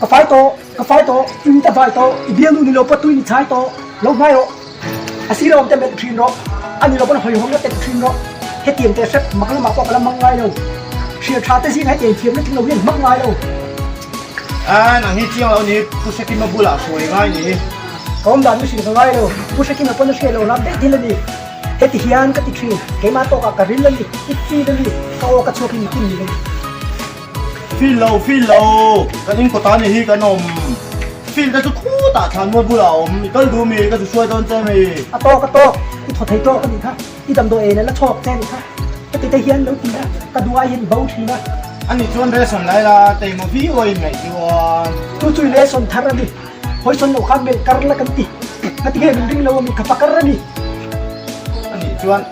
Ka fai tawh, ka fai tawh, i mit a vai tawh, i bialnu ni lo pawh tui ni chhai tawh, lo hmai rawh. A sir a awm te melh thin rawh, a ni lo pawn hawihhawmna tet thin rawh. Hetiang teh hrep mak lamah pawh ka la hmang ngai lo. Hriat tha te zingah hetiang thiamna tling lo hian hmang ngai lo. A, nang hi chiang lo ni, Pu Hrekima bulah hruai ngai ni. Ka awm dan mihring ka ngai lo, Pu Hrekima pawn a hriat lo ram daih thil a ni. Heti hian ka ti thin, keimah tawkah ka ril a ni, i feel a ni, ka aw ka chhuak hi mitin ni a ni. Feel lo, feel lo, kan in kawta ni hi kan awm. Feel te chu khutah thlanmual bulah a awm, i kal duh mi, ka zu hruai dawn che mi. A tawk, a tawk, i thaw thei tawk a nih kha, i damdawi ei leh la chhawk che a nih kha. Heti te hian lo ti a, ka duh aiin i bo thin a. Ani chuan ration lai la, teima viau a inngaih chuan. Chu chu i lesson thar a ni, hawisawn loh khan melh kar la kan ti. Heti nge min ring lo a mi, ka fa kar a ni. Ani chuan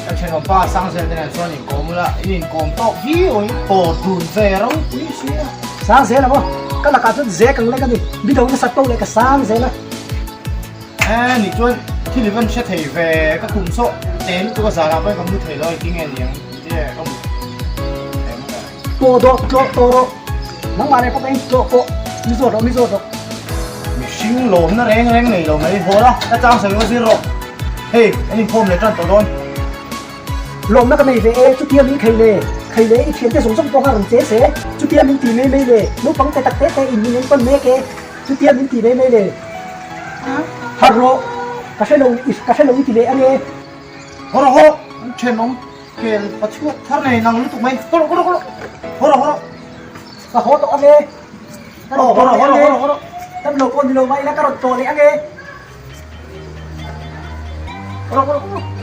ka thenawm pa Sangzel te nen chuan inkawm ula, in inkawm tawk viau in pawr dun ve ropui sia. Sangzel a maw? Ka lakah chuan zek ang lek a ni, mi do nasa to leh ka Sangzel a. E nih chuan thil i van hre thei ve, ka kum saw te lutuk a zanah pawhin ka mu thei lo a engtin nge niang tih ka mu thei ang le. Pawh dawh tlawh tawh rawh, nangmah leh pawh ka in tlawh pawh mi zawt rawh mi zawt rawh. Mihring lawmna reng reng nei lo mai, haw la, ka chang sawi ngaw zir rawh, hei an inkhawm leh tan tawh dawn. Lawmna ka nei ve e, chutia min khei le, khei le i thiante zawng zawng pawh kha rawn che se, chutia min ti mai mai le, naupang te tak te te in min enkawl mek e. Chutia min ti mai mai le. Har rawh, ka hre lo, ka hre lo i ti leh ange. Haw rawh haw, an thenawm kel pachhuak thar nei nang lutuk mai, haw rawh haw rawh haw rawh haw rawh. Ka haw tawh ange, ka rawn tawh leh ange, dam lo pawh ni lo mah ila ka rawn tawh leh ange. Haw rawh haw rawh.